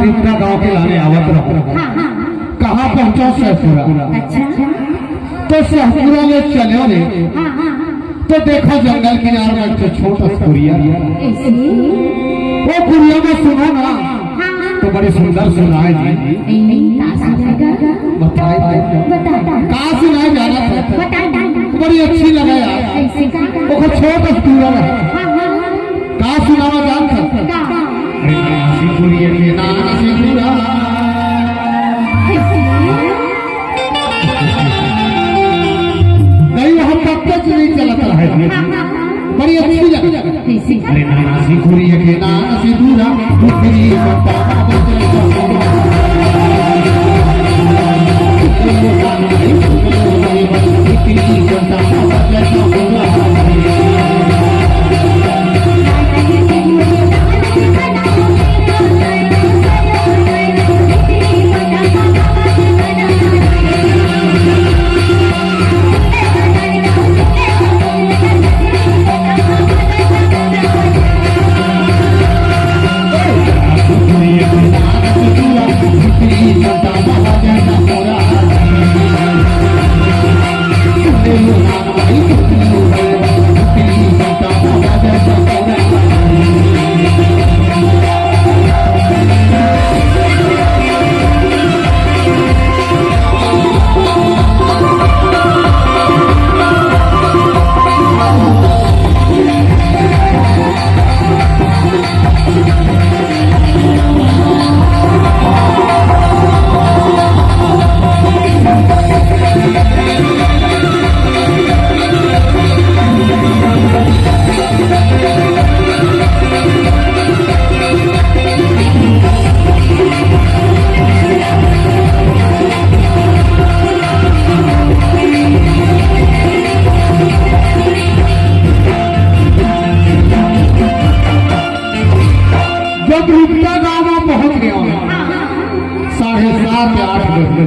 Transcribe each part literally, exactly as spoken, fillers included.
रिपना गांव के लाने आवत रहो। हाँ, हाँ। कहाँ पहुँचा? सहपुरा। अच्छा। तो सहपुरा में चलो रे। हाँ, हाँ, हाँ। तो देखो जंगल किनारे में एक ठो छोट कुरिया। ऐसे? वो कुरिया में सुनो ना, हाँ, हाँ। तो बड़ी सुंदर सुनाए जी। नहीं, का सुनाएगा? बताए तो। बता। का सुनाए जाना था? बता, बता। बड़ी अच्छी लगा यार। ऐसे का? वो छोट कुरिया में। हाँ, हाँ, हाँ। का सुनावा जानत हस? का? अरे नासी कुरिया के नासी कुरिया। नहीं, वहाँ तब तक नहीं चलत रहे। बड़ी अच्छी लग। अरे नासी कुरिया के नासी कुरिया, दूसरी बता। जब रिपना गांव में पहुंच गया, साढ़े सात या आठ बजे,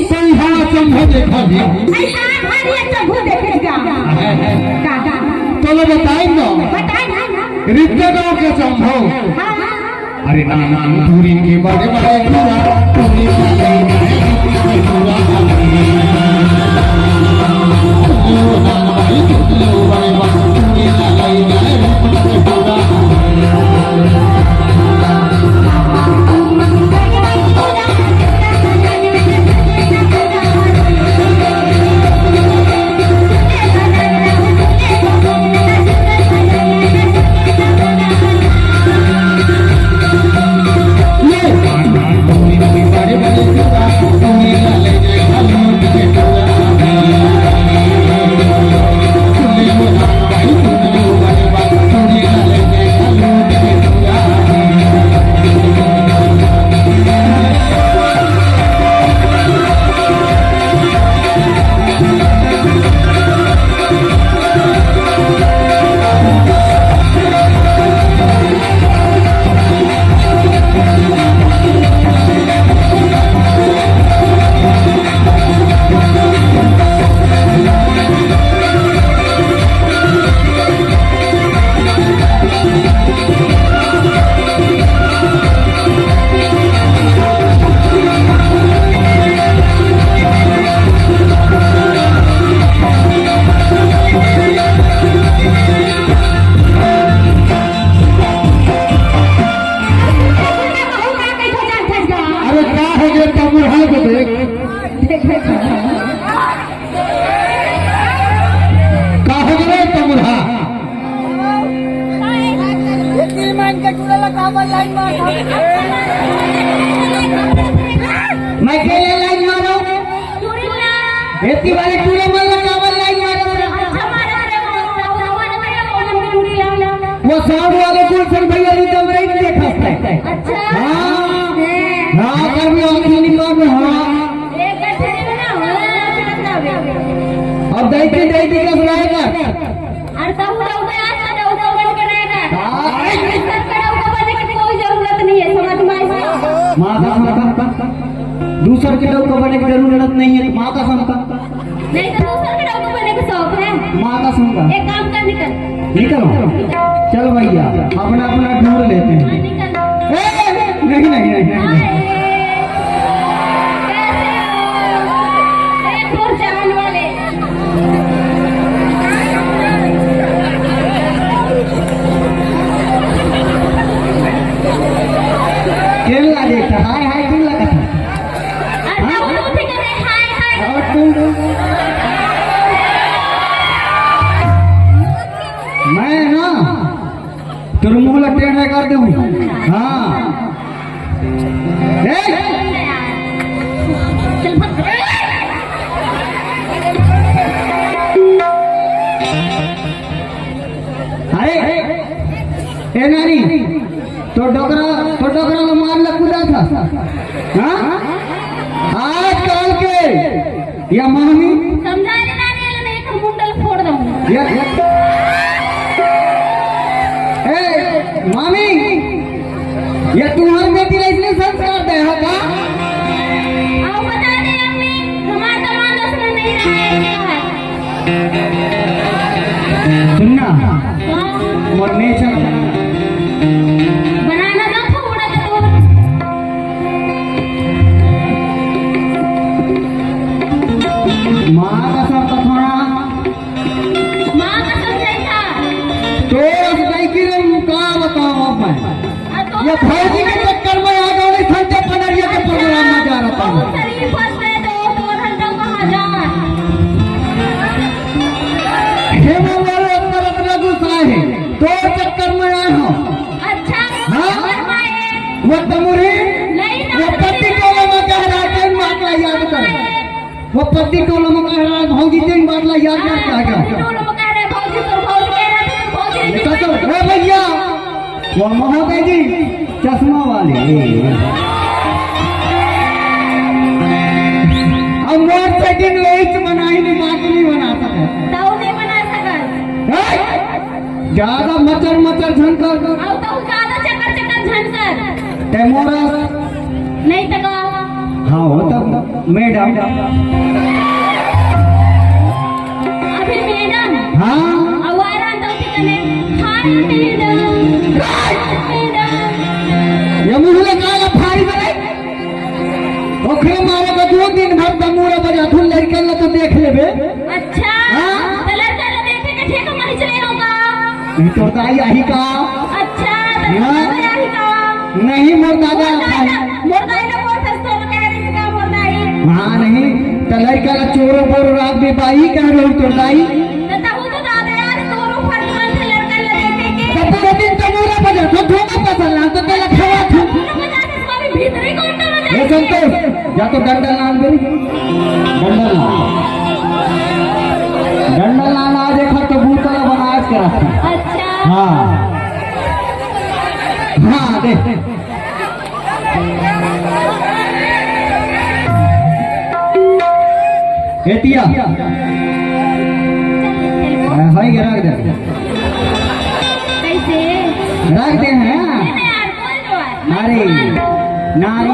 तो यहाँ अचंभो देखा जी। ऐसा भारी अचंभो देखे क्या? का, का? तो मैं बताई तो। बताई ना। रिपना गांव के अचंभो। हाँ, हाँ। अरे नाना दूरी के बड़े बड़े पूरा, पूरी का ले जाए पूरा। अरे का हो गया तमुरहा को देख। का हो गया तमुरहा? ये तीन मान के टूरा ला काबर लाइन मार। मैं के लिए लाइन मारो? खेती वाले टूरा मन ला काबर लाइन मारो? वो साउंड वाले कुल सन भैया जी कम रही देखा। अच्छा। हाँ। हाँ, कर भी आँखी निकाल में, हाँ। एक गठरी में ना हो, ना हो, ना हो। अब दैती, दैती का सुनाएगा। अरे तब उधर, उधर आज का डौका बन के रहेगा। हाँ। दूसर के डौका बने की कोई जरूरत नहीं है, समझ में आया? माँ का, माँ का, दूसर के डौका बने की जरूरत नहीं है, माँ का समझा। नहीं तो दूसर के डौका बने का शौक है। माँ का समझा। एक काम कर, निकल। निकलो। चल भैया, अपना अपना ढूंढ लेते हैं। हाँ, निकल। ए, नहीं, नहीं, नहीं। कैसे हो? एक और जान वाले। केन ला देखता? हाय, हाय, केन ला देखता? अच्छा, वो तो ठीक है, हाय, हाय। और तू? मैं ना, तोर मुंह ला टेढ़ा कर दूं। हाँ। ए! चल भाग। अरे, ए नारी, तो डोकरा, तो डोकरा ला मार ला कूदा था। हाँ? आजकल के या मामी। समझा ले ना, नहीं तो एक मुंडल फोड़ दूंगी। या, या। ए, मामी, ये तुम्हारे बेटी ला इसने संस्कार दे हो का? आओ बता दे अम्मी, हमार दामाद असर नहीं रहा है। सुनना, हाँ। मोर नेचर बनाना ना थोड़ा तो। माँ कसम तो थोड़ा। माँ कसम जैसा। तो असदाई की रे, का बताओ अब मैं? आ, तो ये भौजी के चक्कर में आ गए, संजय पनरिया के प्रोग्राम में जा रहा था। बहुत शरीफ फंस गए तो, तो घंटा कहाँ जा? हे माँ, बोलो, अंदर अपना गुस्सा है, तो चक्कर में आया हूँ। अच्छा, हाँ? और माए? वो तमुरी, नहीं, वो नहीं, पति नहीं। टोला में कह रहा है, कई बात ला याद कर। वो पति टोला में कह रहा है, भौजी तीन बार ला याद कर, क्या, क्या? पति टोला में कह रहे हैं, भौजी तो भौजी कह रहे थे, तो भौजी ये कसम, ए भैया, वो महोदय जी, चश्मा वाले। अब मोर सेटिंग लोइच बनाई नहीं, बाकी नहीं बना सके। ताऊ नहीं बना सका। ए! ज्यादा मचर मचर झन कर। अब तो ज्यादा चकर चकर झन कर। ते मोरा। नहीं तो का? हाँ, हो तब मैडम। अभी मैडम। हाँ। अब आ रहा तो ठीक है। Hi madam. मैडम। ये मुंह लगा ला फाड़ी करे। ओकरे मारे का दो दिन भर तमूरा बजाथुन, लड़कन ला तो देख लेबे। अच्छा। हाँ? तो लड़का ला देखे के ठेका मारी चले होगा। नहीं तो दाई आही का। अच्छा, तो हाँ? दादा आही का। नहीं, मोर दादा मोर दाई आही। ला, मोर दाई ला बोल सकते हो, कह रही थी का मोर दाई। हाँ, नहीं, तो लड़का ला चोरो बोरो रात में बाई कह रहे हो तो दाई। तो तब तो दादा यार, तोरो फर्ज बनथे लड़का ला देखे के। तो पूरे दिन तमूरा बजाथुन, धोखा पसंद ना, तो तेला खवा थू। तमूरा बजाथे, स्वामी भीतरी कोन तमूरा ए बजाथे? संतोष, या तो डंडा लान दे। डंडा लान। डंडा लान आ देखा तो बूतला बनास के रखा। अच्छा। हाँ। हाँ, दे। एतिया। हाँ, होई गे, रख दे। कैसे? रख दे हैं। अरे, नारी।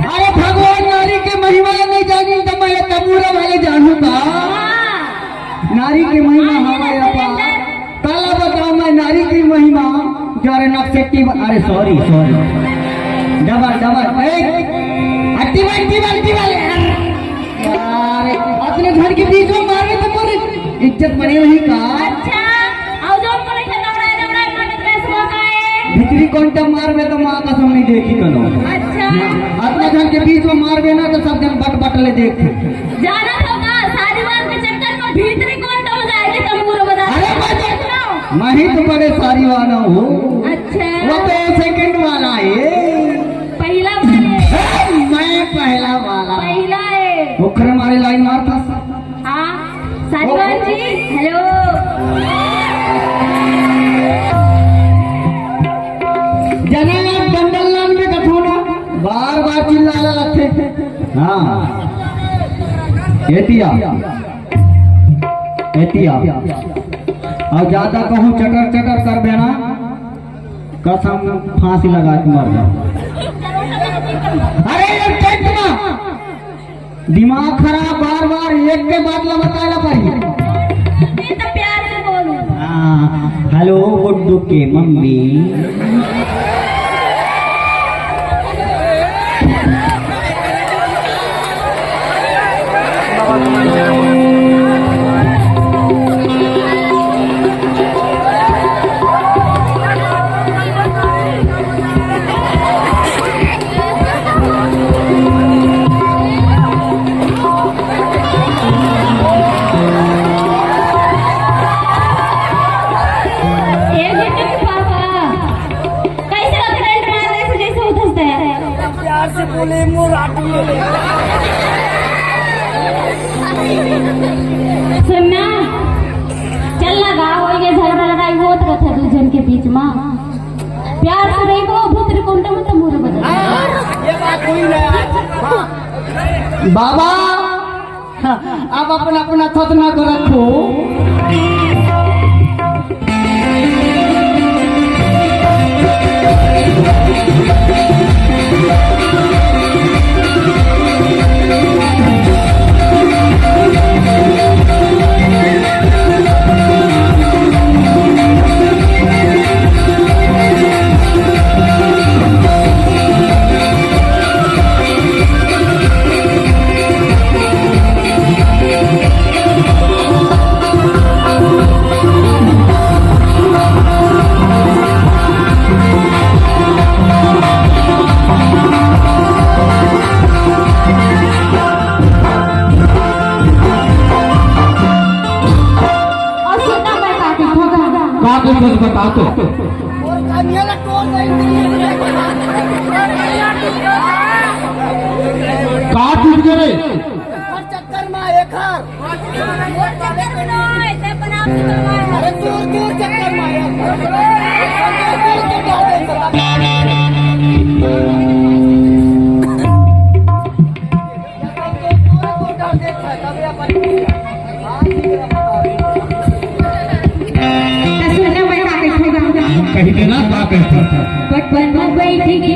अरे, भगवान नारी के महिमा नहीं जानी तो मैं तमूरा वाले जानू का। हाँ। नारी के महिमा हवा या पार। काला बताओ मैं नारी की महिमा। जा रे नक्शेट्टी ब-, अरे sorry, sorry। Double, double. ए, अट्टी बल, अट्टी बल, अट्टी बल। अरे, अपने घर के बीच में मार रहे तो पूरी इज्जत बनी रही का? अच्छा, और जो बोले थे दौड़ाए, दौड़ाए, मारत रहे सुबह का है। भीतरी कोंटा मारबे तो माँ कसम नहीं देखी कनो। अच्छा। अपना घर के बीच में मारबे ना तो सब जन बट बट ले देख। जाना तो का, शादीवाद के चक्कर में भीतरी कोंटा में जाएगी तमूरा बजा। अरे मैं तो, मैं ही तो बड़े सारी वाला हूँ। अच्छा। वो तो सेकंड वाला है। पहला वाले। ए, मैं पहला वाला। पहला है। ओखरे मारे लाइन मारता। हाँ, सारीवान जी, हेलो। जना यार डंडल लान में कथो ना, बार बार चिल्लाला लगथे। हाँ। एतिया। एतिया। अउ ज्यादा कहूँ चटर चटर करबे ना, कसम फांसी लगा के मर जा। अरे यार, चैत ना। दिमाग खराब, बार बार एक के बात ला बताए ला पड़ी। ये तो प्यार से बोलू। हाँ, हेलो गुड्डू के मम्मी। प्यार से बोले, मोर आटू ले ले। सुनना, चल ना गा, होई गे झगड़ा लड़ाई होत रथे दू झन के बीच म। प्यार से रहिबो, भीतर कोंटा म त मुर बदल। हाँ, ये बात हुई ना आज। हाँ। बाबा, अब अपन अपन थोथना को रखो। अउ सुन ना, मैं का कहिथों गा। का कहिथोस बता तो। का टूट गे रे? चक्कर में एक हार। अरे दूर दूर चक्कर मारे। कही देना का कहता। बचपन में बैठी की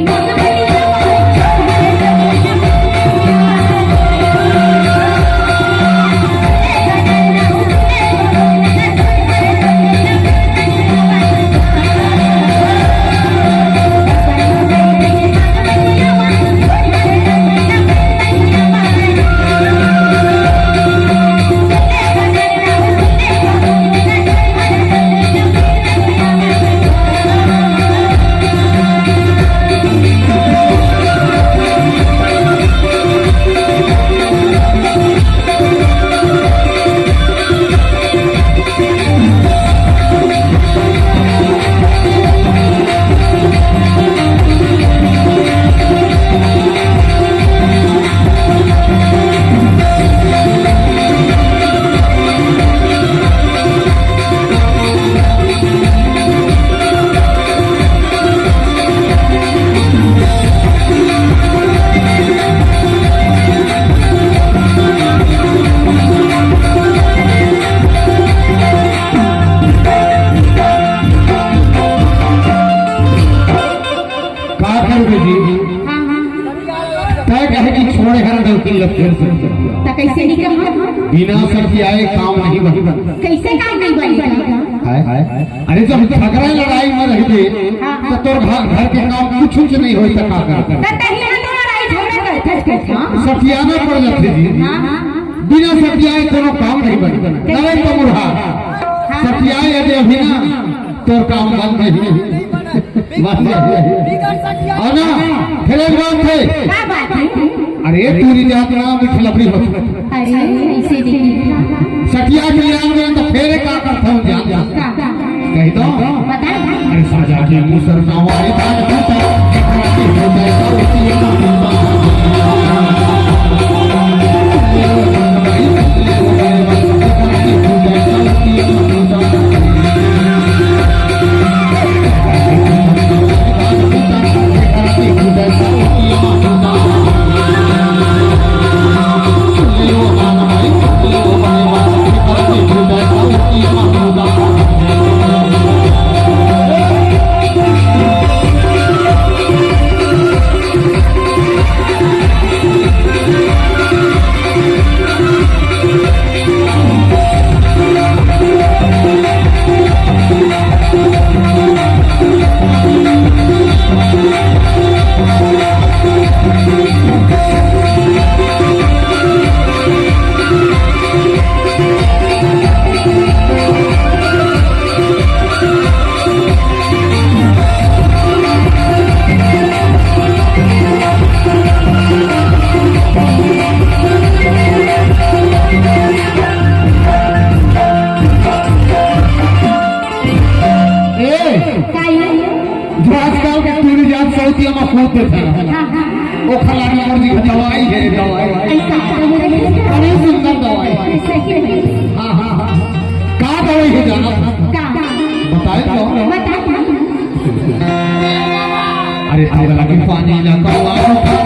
का करबे जी? तय कहे कि छोड़े हर गलती लग फिर से। त कैसे नहीं कहा? बिना सठियाए काम नहीं बने। कैसे काम नहीं बनेगा? हाय, हाय। अरे जब झगड़ा लड़ाई में रहिबे, हाँ, हाँ। तो तोर घर, घर के काम कुछ कुछ नहीं होई त का करबे? त तही हम तो लड़ाई झगड़ा करते थे। हाँ। सठियाना पड़ जाथे जी। हाँ, हाँ। बिना सठियाए कोनो काम नहीं बने। लड़ाई तो मुरहा। हाँ। सठियाए यदि अभी ना, तोर काम बंद नहीं। बंद नहीं। और ना, फिर एक बात है। का बात है? अरे, तू री जात ना, मिठ लफड़ी हो। अरे, ऐसे नहीं। सठिया के ले आवे तो फेरे का करता हूँ जान। का? कही तो। बता। अरे, साजा के मुसर ना वाली बात करता। ए, का ये? जो आजकल के टूरी जात सऊतिया में कूद देथे। हाँ, हाँ। ओखर लागी मोर जी दवाई हे, दवाई। अरे, का दवाई हे? बड़ी सुंदर दवाई। सही में। हाँ, हाँ, हाँ। का दवाई हे जाना? का? बताए तो। बता, बता। अरे, तेरे लागी पानी ला कौआ